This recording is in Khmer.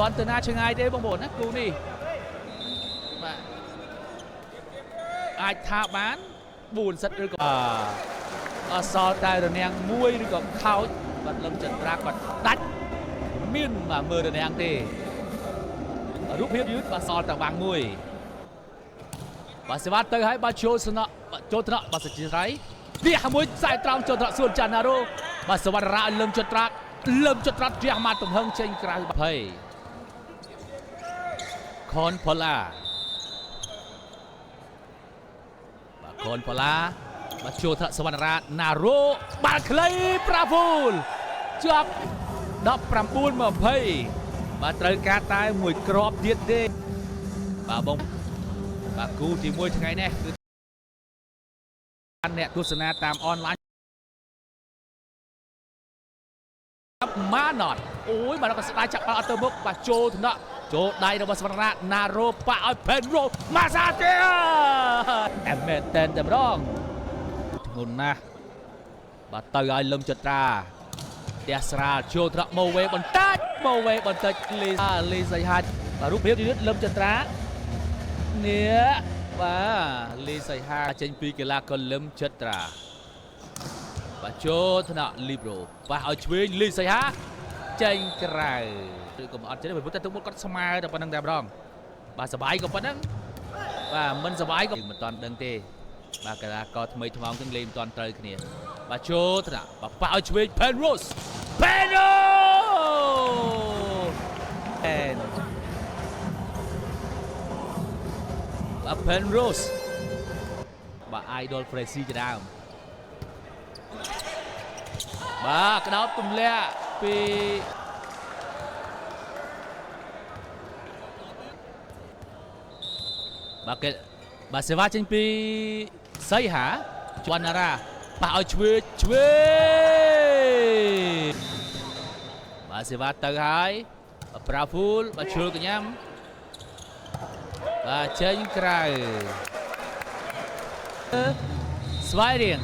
តន់ទៅណាឆ្ងាយទេបងប្អូនណាគូនេះបាទអាចថាបាន4សិតឬក៏អសល់តែរនាំងមួយឬក៏ខោចបាទលឹមចន្ទ្រាគាត់ដាច់មានបាទមើលរនាំងទេរូបភាពយឺតបាទសល់តែបាំងមួយបាទសេវាទៅហើយបាទចូលស្នក់បាទចូលថ្នាក់បាទសជាស្រ័យទះមួយខ្សែត្រង់ចូលថ្នាក់សួនចាន់ណារ៉ូបាទសវណ្ណរាឲ្យលឹមចន្ទ្រាលឹមចន្ទ្រាជះមកទំហឹងចេញក្រៅ20ខនផល្លាបាទខនផល្លាបាទចូលថ្នាក់សវណ្ណរាណារ៉ូបាល់ខ្លីប្រាហ្វូលជាប់19 20បាទត្រូវការតែមួយគ្រាប់ទៀតទេបាទបងបាទគូទី1ថ្ងៃនេះគឺអ្នកទស្សនាតាមអនឡាញម៉ាណតអូយបាទក៏ស្ដាយចាប់បាល់អត់ទៅមុខបាទចូលថ្នាក់ចូលដៃរបស់សវណ្ណរាណារ៉ូប៉ាឲ្យផេនរ៉ូម៉ាសាទេអែមែនតែនតែម្ដងធ្ងន់ណាស់បាទទៅឲ្យលឹមចត្រាផ្ទះស្រាលចូលថ្នាក់ម៉ូវេបន្តិចម៉ូវេបន្តិចលីលីសៃហាច់បាទរូបភាពយឺតលឹមចត្រានេះបាទលីសៃហាចេញពីកីឡាករលឹមចត្រាបាទចូលថ្នាក់លីប្រូប៉ះឲ្យឆ្វេងលីសៃហាចេញក្រៅឬក៏អត់ចេញព្រោះតែទុកមុតគាត់ស្មើតែប៉ុណ្្នឹងតែម្ដងបាទសបាយក៏ប៉ុណ្្នឹងបាទមិនសបាយក៏មិនតាន់ដឹងទេបាទកីឡាករថ្មីថ្មោងទាំងលេងមិនតាន់ត្រូវគ្នាបាទចូលថ្នាក់បាទប៉ះឲ្យឆ្វេង Penrose Penrose អែនបាទ Penrose បាទ Idol Fresi ជាដើមបាទក្តោបទម្លាក់ពីបាទគេបាទសេវាចេញពីសីហាជន់ណារ៉ាប៉ះឲ្យឆ្វេងឆ្វេងបាទសេវាទៅហើយបាទប្រាហ្វូលបាទឈើកញ្ញាំបាទចេញក្រៅស្វាយរៀង